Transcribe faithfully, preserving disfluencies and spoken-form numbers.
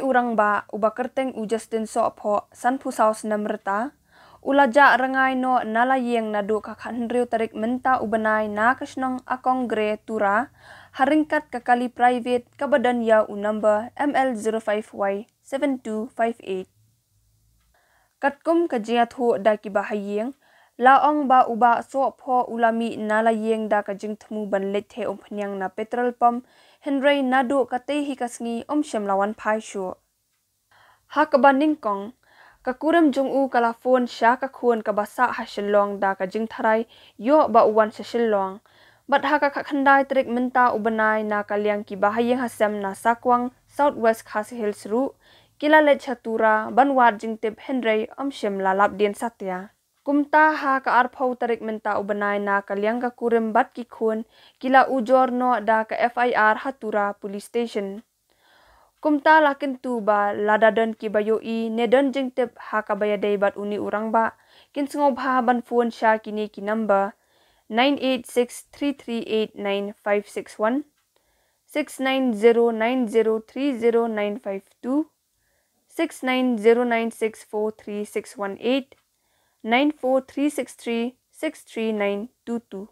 U rangbah uba kyrteng u Justin Sohphoh, sanphew saw snem rta, u la jah rngai noh na la ïing naduh ka khathynriew tarik mynta u bnai na ka shnong Akong Gre, Tura, ha ryngkat ka kali private kaba don ïa u number M L zero five Y seven two five eight. Katkum ka jingïathuh da kiba ha ïing, la ong ba u Bah Sohphoh u la mih na la ïing da ka jingthmu ban leit theh umphniang na petrol pump, hynrei naduh katei hi ka sngi um shym la wan phai shuh. Ha kaba nyngkong, ka kurim jong u ka la phone sha ka khun kaba sah ha Shillong da ka jingtharai ïoh ba u wan sha Shillong. Bad ha ka khatkhyndai tarik mynta u bnai na ka liang kiba ha ïing ha sem na Sakwang, South West Khasi Hills ruh, ki la leit sha Tura ban wad jingtip, hynrei um shym la lap dien satia. Kumta ha ka arphew tarik mynta u bnai na ka liang ka kurim bad ki khun, ki la ujor noh da ka F I R ha Tura Police Station. Kumta la kyntu ba lada don kiba ïohi ne don jingtip ha kaba ïadei bad une u rangbah, kin sngewbha ban phone sha kine ki number: nine eight six three three eight nine five six one, six nine zero nine zero three zero nine five two, six nine zero nine six four three six one eight, nine four three six three six three nine two two.